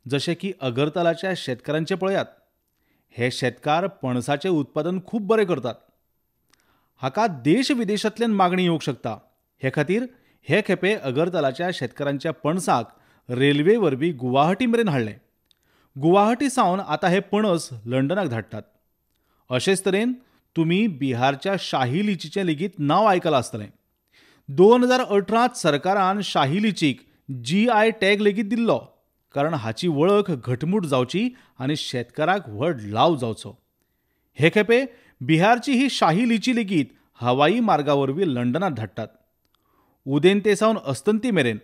जशें की अगरतलाच्या शेतकारांचें पळयात. हे शेतकार पणसाचें उत्पादन खूब बरें करतात. हाका देश विदेशांतल्यान मागणी येवंक शकता. हे खातीर हे खेपे अगरतलाच्या शेतकारांच्या पणसाक रेल्वे वरवीं गुवाहाटी मेरेन हाडलें. गुवाहाटी सावन आतां हे पणस लंडनाक धाडटात. अशेच तरेन तुमी बिहारच्या शाही लिचीचें लेगीत नांव आयकलां आसतलें. 2018 सरकारान शाही लिचीक GI tag लेगीत दिल्लो, कारण हाची वळख घटमूट जावची आनी शेतकाराक व्हड लाव जावचो. हे खेपे बिहारची ही शाही लिची लेगीत हवाई मार्गा वरवीं लंडनाक धाडटात. उदेंते सावन अस्तंती मेरेन,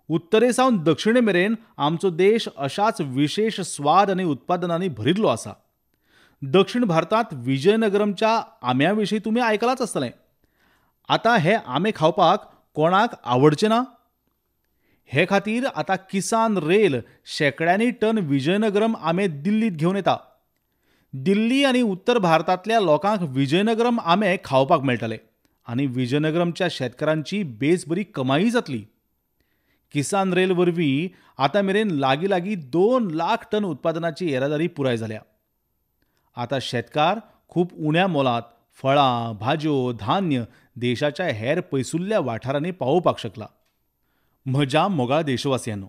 उत्तरे सावन दक्षिणे मेरेन आमचो देश अशाच विशेश स्वाद आनी उत्पादनांनी भरिल्लो आसा. दक्षिण भारतांत विजयनगरमच्या आंब्या विशीं तुमी आयकलांच आसतलें. आतां हे आंबे खावपाक कोणाक आवडचे ना? हे खातीर आतां किसान रेल शेंकड्यांनी टन विजयनगरम आंबे दिल्लींत घेवन येता. दिल्ली आनी उत्तर भारतांतल्या लोकांक विजयनगरम आंबे खावपाक मेळटले आनी विजयनगरमच्या शेतकारांची बेस बरी कमाई जातली. किसान रेल वरवीं आतां मेरेन लागीं लागीं 2 लाख टन उत्पादनाची येरादारी पुराय जाल्या. आतां शेतकार खूब उण्या मोलांत फळां, भाजयो, धान्य देशाच्या हेर पयसुल्ल्या वाठारांनी पावोवपाक शकला. म्हज्या मोगाळ देशवासियांनो,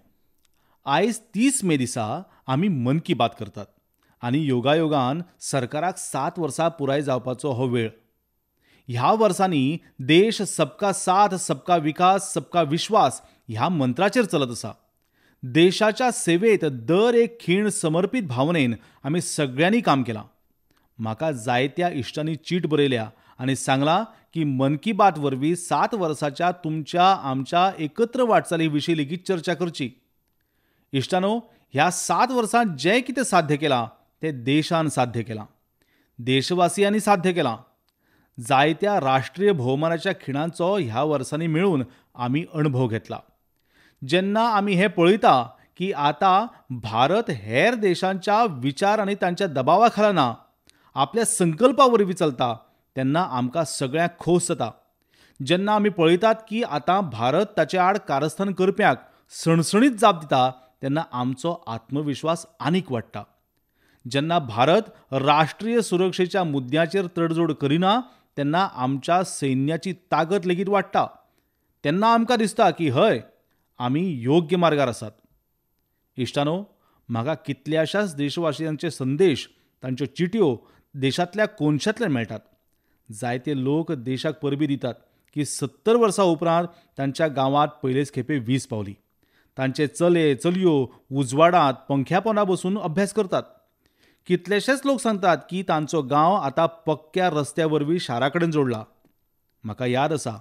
आयज 30 मे दिसा आमी मन की बात करतात आनी योगायोगान सरकाराक 7 वर्सां पुराय जावपाचो हो वेळ. ह्या वर्सांनी देश सबका साथ, सबका विकास, सबका विश्वास ह्या मंत्राचेर चलत आसा. देशाच्या सेवेत दर एक खीण समर्पीत भावनेन आमी सगळ्यांनी काम केलां. म्हाका जायत्या इश्टांनी चीट बरयल्या आनी सांगलां की मन की बात वरवीं 7 वर्साच्या तुमच्या आमच्या एकत्र वाटचाली विशीं लेगीत चर्चा करची. इश्टांनो, ह्या 7 वर्सांत जें कितें साध्य केलां तें देशान साध्य केलां, देशवासियांनी साध्य केलां. जायत्या राष्ट्रीय भोवमानाच्या खिणांचो ह्या वर्सांनी मेळून आमी अणभव घेतला. जेन्ना आमी हें पळयता की आतां भारत हेर देशांच्या विचार आनी तांच्या दबावा खाला ना, आपल्या संकल्पा वरवीं चलता, तेन्ना आमकां सगळ्यांक खोस जाता. जेन्ना आमी पळयतात की आतां भारत ताचे आड कारस्थान करप्यांक सणसणीत जाप दिता, तेन्ना आमचो आत्मविश्वास आनीक वाडटा. जेन्ना भारत राष्ट्रीय सुरक्षेच्या मुद्द्याचेर तडजोड करिना, तेन्ना आमच्या सैन्याची ताकद लेगीत वाडटा. तेन्ना आमकां दिसता की हय, आमी योग्य मार्गार आसात. इश्टांनो, म्हाका कितल्याशाच देशवासियांचे संदेश, तांच्यो चिटयो देशांतल्या कोनशांतल्यान मेळटात. जायते लोक देशाक परबीं दितात की 70 वर्सां उपरांत तांच्या गांवांत पयलेच खेपे वीज पावली. तांचे चले चलयो उजवाडांत पंख्या पोंदा बसून अभ्यास करतात. कितलेशेच लोक सांगतात की तांचो गांव आतां पक्क्या रस्त्या वरवीं शारा कडेन जोडला. म्हाका याद आसा,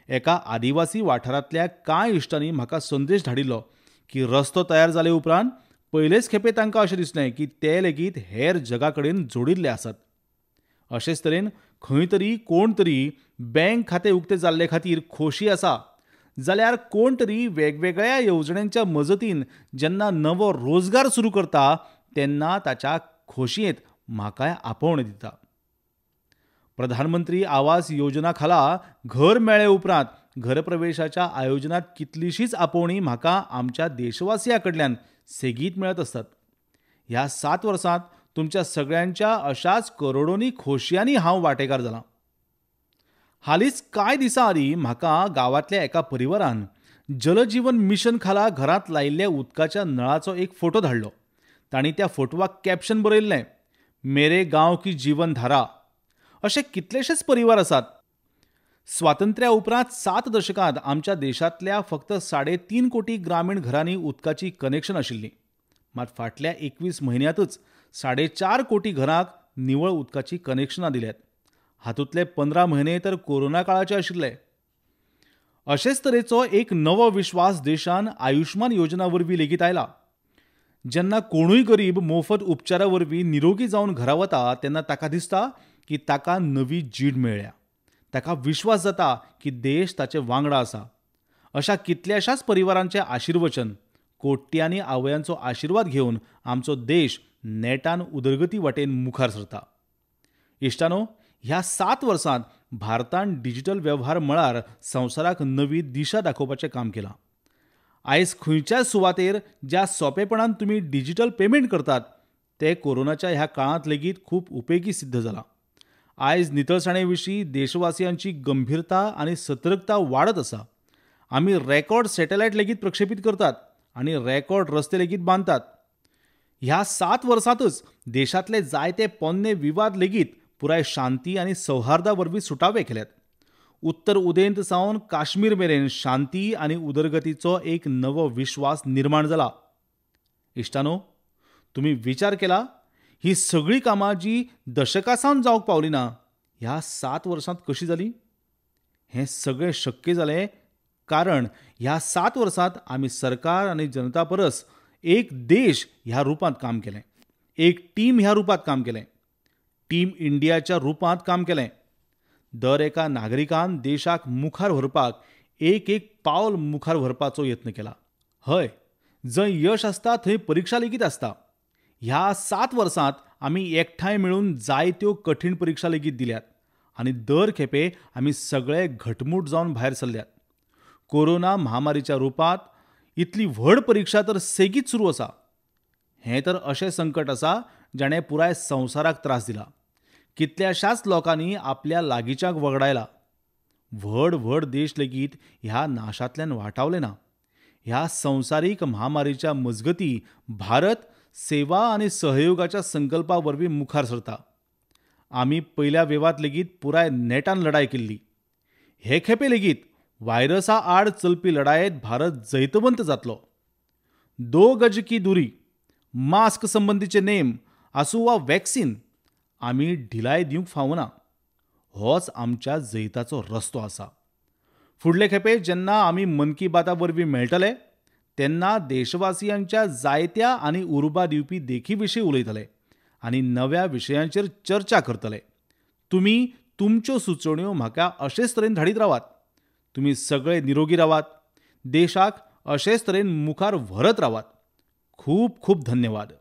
एका आदिवासी वाठारांतल्या कांय इश्टांनी म्हाका संदेश धाडिल्लो की रस्तो तयार जाले उपरांत पयलेच खेपे तांकां अशें दिसलें की ते लेगीत हेर जगा कडेन जोडिल्ले आसात. अशेच तरेन खंय तरी कोण तरी बँक खातें उक्तें जाल्ले खातीर खोशी आसा, जाल्यार कोण तरी वेगवेगळ्या येवजण्यांच्या मजतीन जेन्ना नवो रोजगार सुरू करता तेन्ना ताच्या खोशयेंत म्हाकाय आपोवणें दिता. प्रधानमंत्री आवास योजना खाला घर मेळ्ळे उपरांत घरप्रवेशाच्या आयोजनात कितलीशीच आपोवणी म्हाका आमच्या देशवासियां कडल्यान सेगीत मेळत आसतात. ह्या 7 वर्सांत तुमच्या सगळ्यांच्या अशाच करोडोंनी खोशयांनी हांव वांटेकार जालां. हालींच कांय दिसां आदीं म्हाका गांवांतल्या एका परिवारान जलजीवन मिशन खाला घरांत लायिल्ल्या उदकाच्या नळाचो एक फोटो धाडलो. तांणी त्या फोटवाक कॅप्शन बरयल्लें, मेरे गांव की जीवनधारा. अशे कितलेशेच परिवार आसात. स्वातंत्र्या उपरांत 7 दशकांत आमच्या देशांतल्या फक्त 3.5 कोटी ग्रामीण घरांनी उदकाची कनेक्शन आशिल्लीं. मात फाटल्या 21 म्हयन्यांतच 4.5 कोटी घरांक निवळ उदकाची कनेक्शनां दिल्यात. हातूंतले 15 म्हयने तर कोरोना काळाचे आशिल्ले. अशेच तरेचो एक नवो विश्वास देशान आयुष्मान योजना वरवीं लेगीत आयला. जेन्ना कोणूय गरीब मोफत उपचारा वरवीं निरोगी जावन घरा वता तेन्ना ताका दिसता की ताका नवी जीण मेळ्ळ्या. ताका विश्वास जाता की देश ताचे वांगडा आसा. अशा कितल्याशाच परिवारांचें आशिर्वचन, कोट्यांनी आवयांचो आशिर्वाद घेवन आमचो देश नेटान उदरगती वाटेन मुखार सरता. इश्टानो, ह्या 7 वर्सांत भारतान डिजिटल वेव्हार मळार संवसाराक नवी दिशा दाखोवपाचें काम केलां. आयज खंयच्याय सुवातेर ज्या सोंपेपणान तुमी डिजिटल पेमेंट करतात ते कोरोनाच्या ह्या काळांत लेगीत खूब उपेगी सिद्ध जालां. आयज नितळसाणे विशीं देशवासियांची गंभीरता आनी सतर्कता वाडत आसा. आमी रेकॉर्ड सॅटेलायट लेगीत प्रक्षेपीत करतात आनी रेकॉर्ड रस्ते लेगीत बांदतात. ह्या 7 वर्सांतच देशांतले जायते पोन्ने विवाद लेगीत पुराय शांती आनी सौहार्दा वरवीं सुटावे केल्यात. उत्तर उदेंत सावन काश्मीर मेरेन शांती आनी उदरगतीचो एक नवो विश्वास निर्माण जाला. इश्टानो, तुमी विचार केला, ही सगळीं कामां जी दशकां सावन जावंक पावली ना, ह्या 7 वर्सांत कशी जाली? हें सगळें शक्य जालें कारण ह्या 7 वर्सांत आमी सरकार आनी जनता परस एक देश ह्या रुपांत काम केलें, एक टीम ह्या रुपांत काम केलें, टीम इंडियाच्या रुपांत काम केलें. दर एका नागरिकान देशाक मुखार व्हरपाक एक एक पावल मुखार व्हरपाचो यत्न केला. हय, जंय यश आसता थंय परिक्षा लेगीत आसता. ह्या 7 वर्सांत आमी एकठांय मेळून जायत्यो कठीण परिक्षा लेगीत दिल्यात आनी दर खेपे आमी सगळे घटमूट जावन भायर सरल्यात. कोरोना महामारीच्या रुपांत इतली व्हड परिक्षा तर सेगीत सुरू आसा. हें तर अशें संकट आसा जाणें पुराय संवसाराक त्रास दिला. कितल्याशाच लोकांनी आपल्या लागींच्यांक वगडायला. व्हड व्हड देश लेगीत ह्या नाशांतल्यान वाटावले ना. ह्या संवसारीक महामारीच्या मजगती भारत सेवा आनी सहयोगाच्या संकल्पा वरवीं मुखार सरता. आमी पयल्या वेवांत लेगीत पुराय नेटान लढाय केल्ली. हे खेपे लेगीत व्हायरसा आड चलपी लढायेंत भारत जैतवंत जातलो. 2 गज की दुरी, मास्क संबंदीचे नेम आसूं वा वॅक्सिन, आमी ढिलाय दिवंक फावना. होच आमच्या जैताचो रस्तो आसा. फुडले खेपे जेन्ना आमी मन की बाता वरवीं मेळटले तेन्ना देशवासियांच्या जायत्या आनी उर्बा दिवपी देखी विशीं उलयतले आनी नव्या विशयांचेर चर्चा करतले. तुमी तुमच्यो सुचोवण्यो म्हाका अशेच तरेन धाडीत रावात. तुमी सगळे निरोगी रावात. देशाक अशेच तरेन मुखार व्हरत रावात. खूब खूब धन्यवाद.